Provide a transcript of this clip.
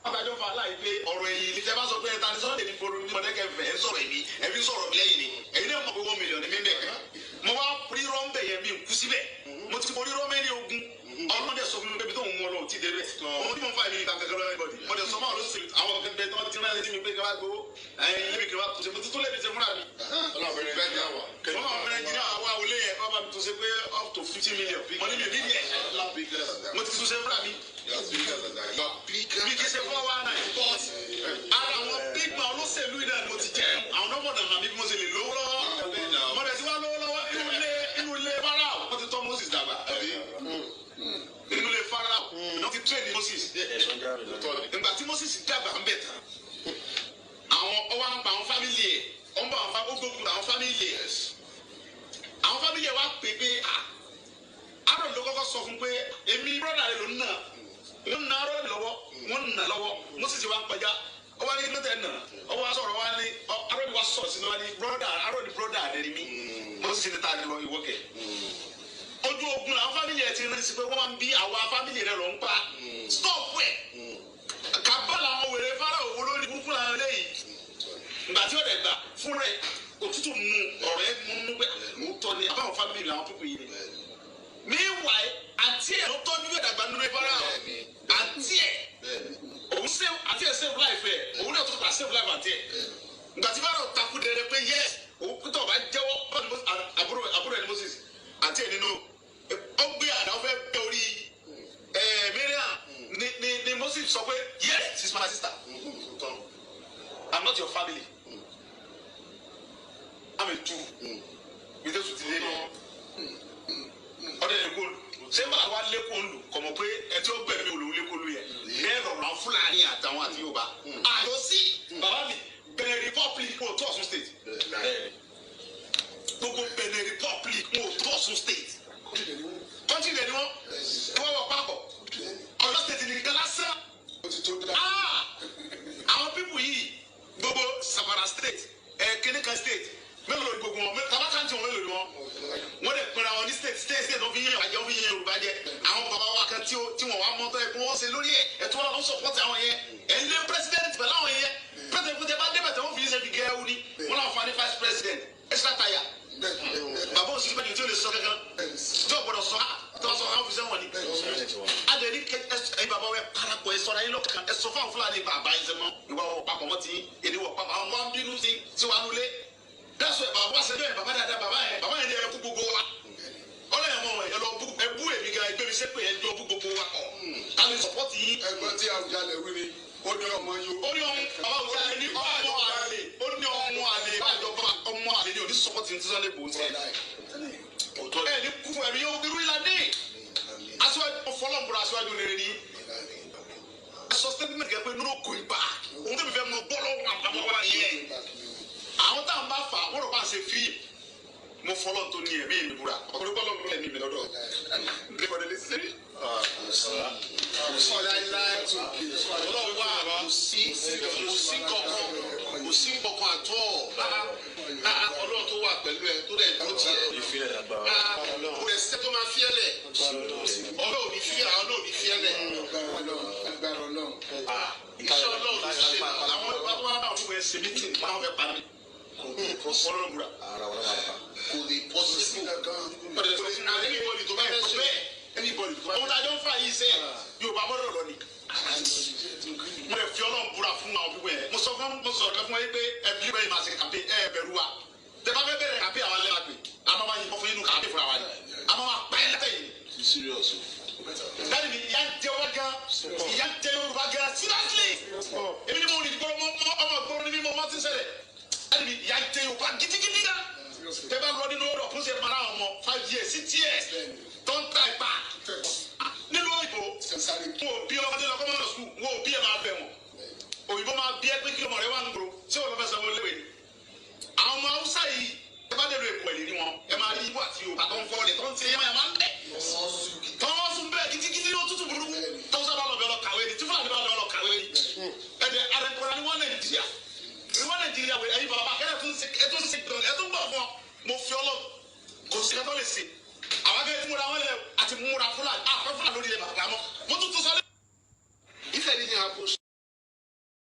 Abájọ fa aláì pé ọ̀rọ̀ ẹ̀yìn ní tẹ́ bá sọ pé ẹ̀ta ní Sunday ní foro ní Mọ̀dẹ́kẹ́ fẹ́ ẹ̀ sọ̀rọ̀ ẹ̀mí ẹ̀ fi sọ̀rọ̀ mi lẹ́yìn ni. Ẹ̀yin náà mọ̀ pé 1 million ní mímẹ́. Mo wá rí rọ́ńbẹ̀ yẹn, mi kú síbẹ̀. Mo ti forí rọ́mẹ́ ní ogun. Ọlọ́dẹ sọ fún mi pé ibi tó ń mú ọ lọ tí débẹ̀. Ohun tí mo ń fa èmi níta kankan lọ́wọ́ anybody. Mo dẹ̀ sọ fún àwọn olóṣèlú, àwọn kan bẹ tí wọ́n ti rán létí mi pé kí wọ́n gbowó. Ẹ̀yin lébi kí wọ́n tún ṣe, mo ti tún lébi ṣe fúnra mi. Bẹ́ẹ̀ ni àwà. Wọ́n máa fẹ́rẹ̀ jìnnà àwọn àwòlé yẹn kọ́ bá mi tún ṣe pé up to 50 million. Mo ní mi ní díẹ̀. Mo ti tún ṣe fúnra mi. Mi kì í ṣe 419, but ara àwọn big man olóṣèlú yìí náà ni mo ti jẹ́. Àwọn náà mọ̀nà hàn mí bí mo ṣe lè lówó lọ́wọ́. Mo dẹ̀ ti wá lówó lọ́wọ́. Inú ilé Pharaoh wọ́n ti tọ́ Moses dàgbà. Inú ilé Pharaoh wọ́n ti train Moses. Ìgbà tí Moses dàgbà ń bẹ̀ tán, àwọn ọwọ́ ń pa àwọn family ẹ̀, ó ń bá àwọn ó gbógun àwọn family ẹ̀. Àwọn family ẹ̀ wá pè pé, ah, Aaron ló kọ́kọ́ sọ fún pé èmi brother rẹ̀ ló ń nà. Wọ́n na Aaron lọ́wọ́, wọ́n nà lọ́wọ́. Moses wa ń kọjá, ó wá ní kí ló tẹ̀ nà. Ó wá sọ̀rọ̀ wá ní Aaron wá sọ̀rọ̀ sínú wá ní brother Aaron, brother rẹ̀ ni mí. Moses ní ta ni lọ ìwọ kẹ̀. Ojú ogun làwọn family ẹ̀ ti rìn sí pé wọ́n máa ń bí àwa family rẹ̀ ló ń pa. Stop ẹ̀. Kàbá làwọn wèrè Fáráò wo lórí burúkú làwọn eléyìí. Ìgbà tí ó dẹ̀ gbà fún rẹ̀, òtútù mú ọ̀rọ̀ ẹ̀ mú pé òótọ́ ni àbáwọn family làwọn pípọ̀ yìí ni. Meanwhile, àǹtí ẹ̀ ló tọ́jú ẹ̀ dàgbà nínú Fáráò. Àǹtí ẹ̀ òun save, àǹtí ẹ̀ save life ẹ̀, òun náà tó pa save life àǹtí ẹ̀. Ìgbà tí Fáráò takú dẹrẹ pé yes, òun kútọ̀ bá jẹ́wọ́ àbúrò ẹ̀ ní Moses, àǹtí ẹ̀ nínú ó gbé àdá, ó fẹ́ bẹ́ orí ẹ̀ Miriam ni Moses sọ pé, "Yes, she's my sister. I'm not your family. I'm a Jew." Mi tẹ́ sùn ti dé ní ọdẹ yẹn kó ṣé máa wá lẹ́kọ̀ọ́ lù kọ̀mọ̀ pé ẹ tí ó gbẹ̀mí olówó lẹ́kọ̀ọ́ lù yẹn. Bẹ́ẹ̀ lọ̀rọ̀ àwọn Fúlàní àtàwọn àti Yorùbá àjọ sí bàbá mi. Benin Republic kò tó Ọ̀ṣun State. Gbogbo Benin Republic kò tó Ọ̀ṣun State. Country ni wọ́n wọ́n wọ papọ̀. Ọ̀yọ́ State nìkan lásán. Ah, àwọn people yìí, gbogbo Zamfara State ẹ, kínníkan State, mélòó ni gbogbo wọn? Tabaka tí wọn, mélòó ni wọn? Wọn lè pinra wọn ní state, state, state. Wọn fi yẹn Yorùbá jẹ, wọn fi yẹn Yorùbá jẹ. Àwọn bàbá wa kan tí wọn wá mọ́tọ́ ẹ kó wọ́n ṣe lórí ẹ, ẹ tí wọn lọ support àwọn yẹn. Ẹ ń lé president pẹ̀lú àwọn yẹn. President kò tẹ bá débẹ̀ tẹ, wọ́n fi ṣe fi gẹ́rẹ́ wuni. Wọn náà fa ní vice president extra tire. Bàbá òsì bẹ́ẹ̀ ni tí o lè sọ kankan tí o gbọdọ̀ sọ, tí wọ́n sọ àwọn fi sẹ́wọ̀n ni. Adẹ̀ni ẹ bàbá wẹ parapọ̀, ẹ sọ̀rọ̀ ayé lọ́kàn, ẹ sọ fún àwọn Fúlàní bàbá yẹn sẹ́mọ́ ìwà wọ papọ̀ mọ́ ti èdè wọ papọ̀. Àwọn wọn bínú sí wa nulẹ̀. That's why bàbá sẹ́jọ́ yẹn, bàbá dáadáa, bàbá yẹn, bàbá yẹn ni ẹ kú gbogbo wa. Ọlọ́yẹ̀ mọ̀ ẹ lọ bú, ẹ bú èmi gan, ẹgbẹ́ mi sẹ́pẹ̀, ẹ jọ bú gbogbo wa kọ̀ ká lè support yín. Ẹ̀gbọ́n tí Àwùjalẹ̀ wí ni ó ní ọmọ yóò. Ó ní ọmọ bàbá wo ní ọmọ àlè, ó ní ọmọ àlè bájọba, ọmọ àlè ní òní support ní Sunday Igboho sẹ. Ẹ ní kú fún ẹ̀mí yóò irú ìlànà aṣíwájú fọlọ́nbùrọ̀, aṣíwájú rere ni. Sọ statement kẹ pé no going back. Òun tẹ̀mí fẹ́ mọ bọ́ọ̀lù àbámọ́ wa yẹn. Àwọn táwọn bá fà wọ́n rọ̀ bá ṣe fíìmù. Mo fọlọ́ tó ní ẹ̀mí mi búra, ọkùnrin bọ́ọ̀lù ló ẹ̀mí mi lọ́dọ̀ nípa lè ṣe. Ọlọ́run wà. Kò sí kankan, kò sí kankan àtọ́. Ọlọ́run tó wà pẹ̀lú ẹ, tó dẹ̀ dúró tiẹ̀, kò lè ṣe tó máa fiẹ́lẹ̀. Ọlọ́run ò ní fi, àwọn náà ò ní fiẹ́lẹ̀. Iṣẹ́ Ọlọ́run ló ṣe náà. Àwọn bàbá wa bá fún ẹ ṣe meeting, báwọn fẹ́ pa mí, fọlọ́ búra. Kò lè possible. Anybody tó bá fẹ́ ṣe bẹ́ẹ̀, anybody tó bá ohun tá a jọ ń fà yìí sẹ́, Yorùbá gbọ́dọ̀ lọ ni. Mo lè fi Ọlọ́run búra fún àwọn pípẹ́ yẹn. Mo sọ fún, mo sọ̀rọ̀ kan fún yín pé ẹbí bẹ́ẹ̀ máa ṣe kàmpé, ẹ bẹ̀rù wa. Tẹ bá fẹ́ bẹ̀rẹ̀ kàmpé, àwọn alẹ́ máa pè, a máa máa yìnbọn fún yín nù kàmpé fúnra wa ni, a máa máa pa ẹ́ lẹ́tẹ̀ yìí. Serious o. Daddy mi, ìyà ń jẹ wá gan, ìyà ń jẹ Yorùbá gan, seriously. Èmi ni mo rìn gbọ́dọ̀ mọ ọmọ gbọ́dọ̀ ní mímọ ọmọ tí ń ṣẹlẹ̀. Daddy mi, ìyà ń jẹ Yorùbá gidigidi gan. Tẹ bá lọ nínú ọ̀rọ̀ fún ṣe mara ọmọ 5 years, 6 years tó ń ta ìpa nínú òyìnbó, wọn ò bí ọmọdé lọ kọ́mọ́ lọ sùkúl, wọn ò bí ẹ máa bẹ̀ wọ́n. Òyìnbó máa bí ẹ pé kí ọmọ rẹ wà ń gbòòrò, ṣé wọn lọ fẹ́ sanwó léwe ni? Àwọn ọmọ Haúsá yìí, ẹ bá dé lu Èkó, ẹ̀ lè rí wọn. Ẹ máa rí Ibú àti Yorùbá tó ń fọ́ ọ̀ tó ń ṣe yẹ́mọ̀, ẹ̀ máa ń bẹ̀ tọ́wọ́ sún bẹ́ẹ̀ gidigidi ní òtútù burúkú. Tọ́wọ́sá bá lọ bẹ́ẹ̀ lọ kàwé ni, tí Fúlàní bá lọ kàwé ni. Ẹ̀dẹ̀ àrẹ̀kọ́ra ni wọ́n Nàìjíríà ni wọ́n Nàìjíríà wẹ̀. Ẹ̀yin bàbá kẹ́lẹ́ tún ṣe, ẹ̀ tún ṣe, ẹ̀ tún gbọ̀ fún ọ. Mo fi ọlọ́, kò sí kátó lè ṣe. Àwọn akẹ́kẹ́ tí múra wọn lẹ àti múra Fúlàní àfẹ́ Fúlàní lórí ẹ̀ bàbá mọ́. Mo tún tún sọ.